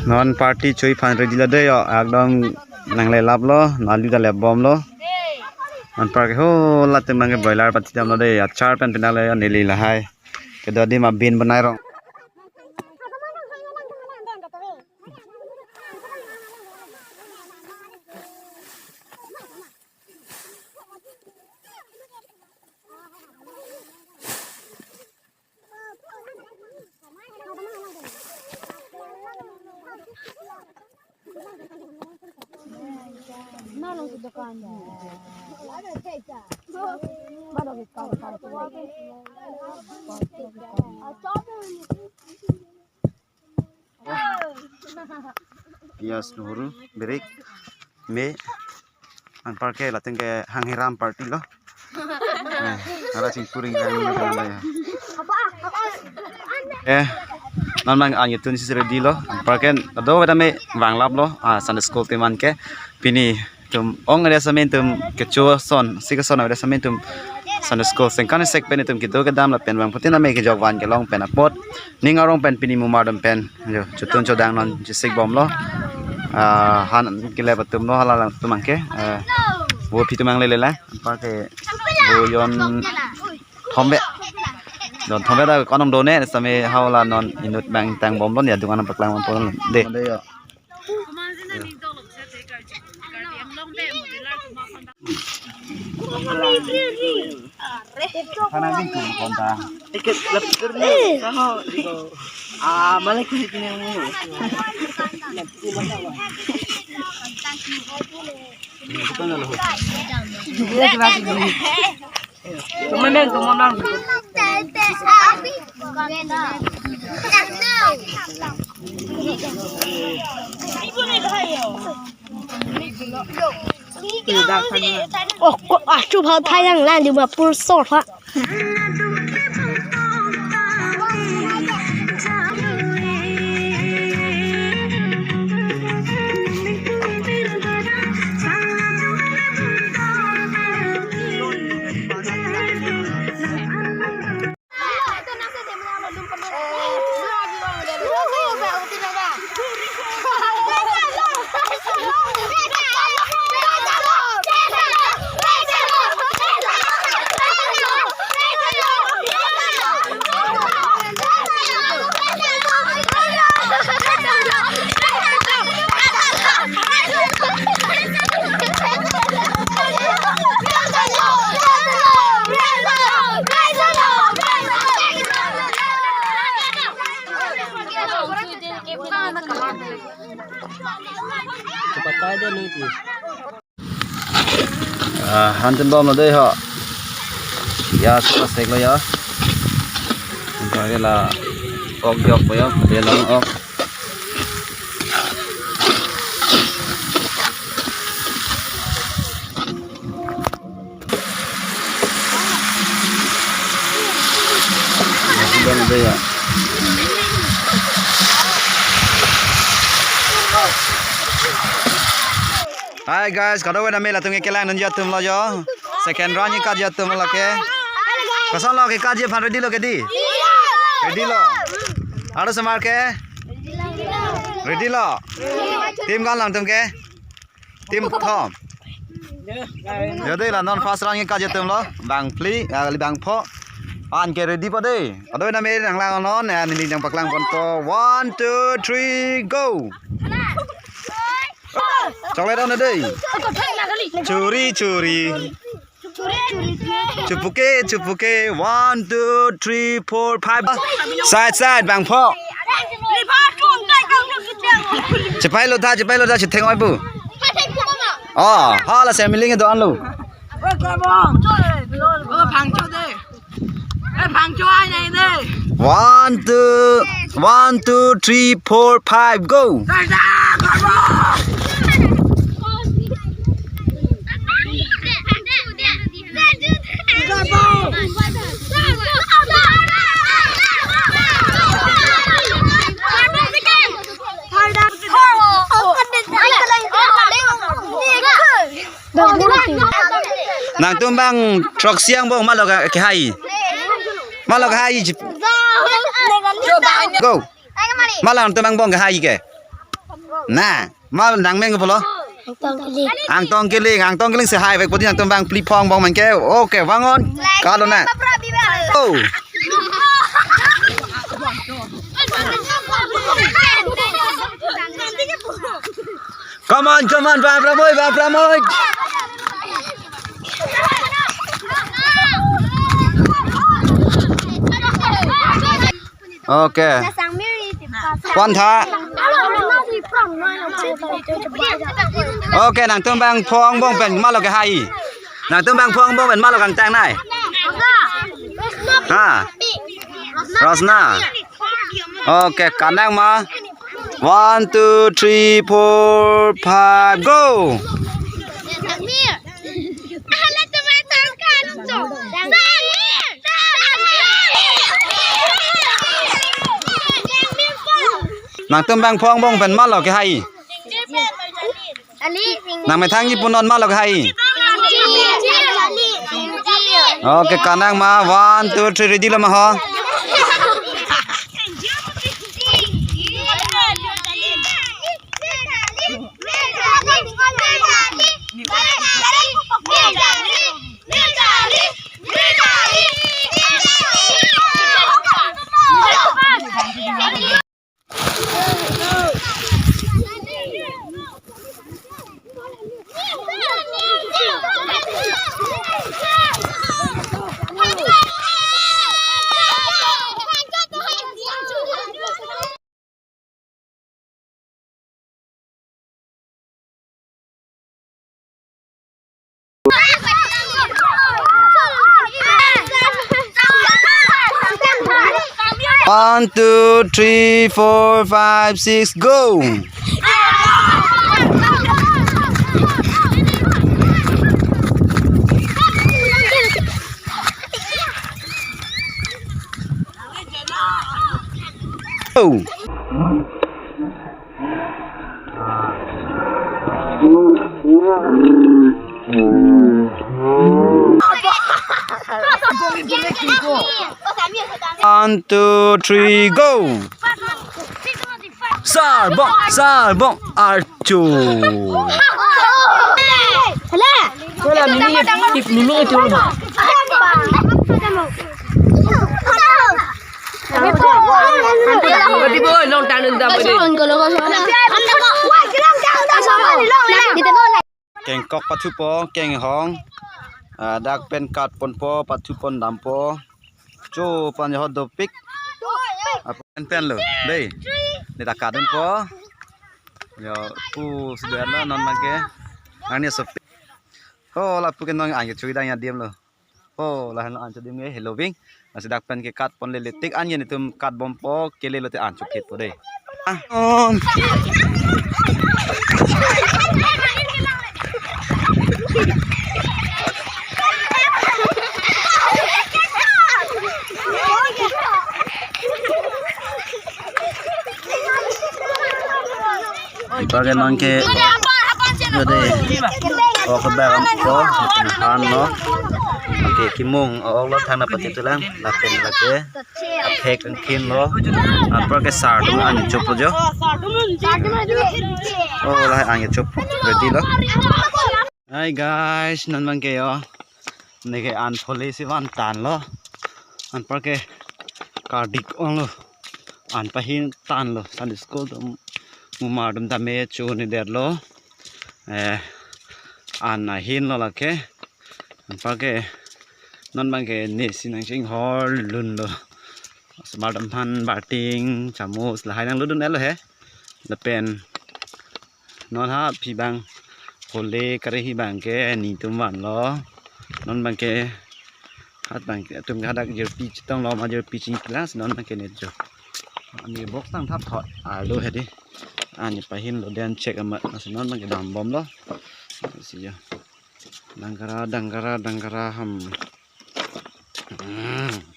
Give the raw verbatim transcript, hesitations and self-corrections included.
Non party choi aphan ready lo dei yo, ekdom nanglelaplo, nali ta lepbomlo. Non party ho latum nangke broiler pathi damlo dei, achar pen pinang le yo neli lahai. Kedo adim abin bonai rong. Pias, nohuru, berik, me, anparke latum ke hangheram party lo. Eh, hala chingkuring hang ni kan ya. Eh, non mang ang yutun si ready lo. Anparke ado weda me vanglaplo. Ah, Sunday school team anke. Pini tum ong area samin tum kecho son, si keson area samin tum Sunday school sengkan sek pen itum kedo kedam lapen bang putin ame kejok van kelong pen apot ning arong pen pini mumar dam pen jo chutun chodang non chisik bomlo. Ah, han kele patum lo hala lang tum angke. Eh, bo pi tum anglele la. Anparke bo jon thombe. Jon thombe ta konong done same hau la non inut bang tang bomlo ya dungan paklang bomlo de. Ikut lapor ni, kaho, iko. Ah, malah kulit ni yang mau. Iya, kita nggak loh. Iya, kita sih. Temen yang temen orang. Oh, ko achu bhau thayang la Dimapur sor ha. Ah, han tum bomlo dei ho. Ya, suka sek lo ya. Anparke la ok jok po ya, dia long ok. Masih dong dei ya. Hi guys, kado wena me latum ke kelang nunji atum lo jo. Second round ni kaji atum lo ke. Koson lo ke kaji aphan ready lo ke dei? Ready lo. Aro osomar ke? Ready lo. Team kan lang atum ke? Team thom. Jo dei la non first round ni kaji atum lo. Bang phli, ah, kali bang pho. Anke ready po dei. Kado wena me nanglang non, eh, neli nangpaklang ponpo. One, two, three, go. Chocolate on dei. Churi, churi. Chupuke, chupuke. One, two, three, four, five. Side, side, bang pho. Chepai lo tha, chepai lo tha, chetheng oi bu. Oh, hala se miling do anlo. One, two, one, two, three, four, five, go. Nangtum bang throksi angbong ma lo ke, kehai. Ma lo kehai. Go. Mala nangtum bang bong ke hai ke. Na, mal nangmeng pulo. Angtong Kiling. Angtong Kiling, Angtong Kiling si hai vek pudi nangtum bang phli phong bong man ke. Okay, vang on. Kalo na. Oh. Come on, come on, Bang Pramoi, Bang Pramoi. Okay. Wan tha. Okay, nangtum bang phong bong pen malo ke hai. Nangtum bang phong bong pen malo kangtang nai. Ha. Rosna. Okay, kanang ma. One, two, three, four, five, go. Nangtum bang phong bong pen malo ke hai. Nangmethang ji punon malo ke hai. Okay, kanang ma, one, two, three, ready lo ma ho. One, two, three, four, five, six, go! Oh. One, two, three, go. Sarbong, sarbong, archo. Hala. Wala, mimi, mimi itu. Berarti boy, long tanun dam berarti. Kengkok pathupo, kenghong. Ah, dak pen kat ponpo, pathupon dampo. Cho pan jo dopik. Apa pen pen lo, dei. Dei dak kadunpo. Yo, pu sudah lo non bangke. Ani sopik. Oh, lapu ke non angke chui dang ya diam lo. Oh, lahen an cho diam nge hello bing. Nasi dak pen ke kat ponle letik an yen itum kat bompo kele lote an chupit po dei. Ah, on. Bagi nonke, yo dei, ok bag ko, han lo. Okay, kimung, ok lo thang na pati tulang, lapen lake, aphek angkin lo, anpar ke sar tum an chopo jo. Oh, lah an chopo, ready lo. Hi guys, non bangke yo. Neke an phole si van tan lo. Anpar ke kardik ong lo. An pahin tan lo. Sunday school tum mumar tum tame chonedetlo. Eh, an ahin lo lake. Anpar ke non bangke ne si nangchinghor lun lo. Osomar tum aphan barting, chamus, lahai nang ludun et lo he. Lapen non ha phi bang phole kare hi bangke netum van lo. Non bangke hat bangke atum ke hadak jirpi chetong lo ma jirpi ching class non bangke ne jo. Ani box tang thap thot arlo hedi. Ani pahin lo den check ama nasi non bangke dam bom lo. Si jo. Dangkara, dangkara, dangkara ham. Hmm.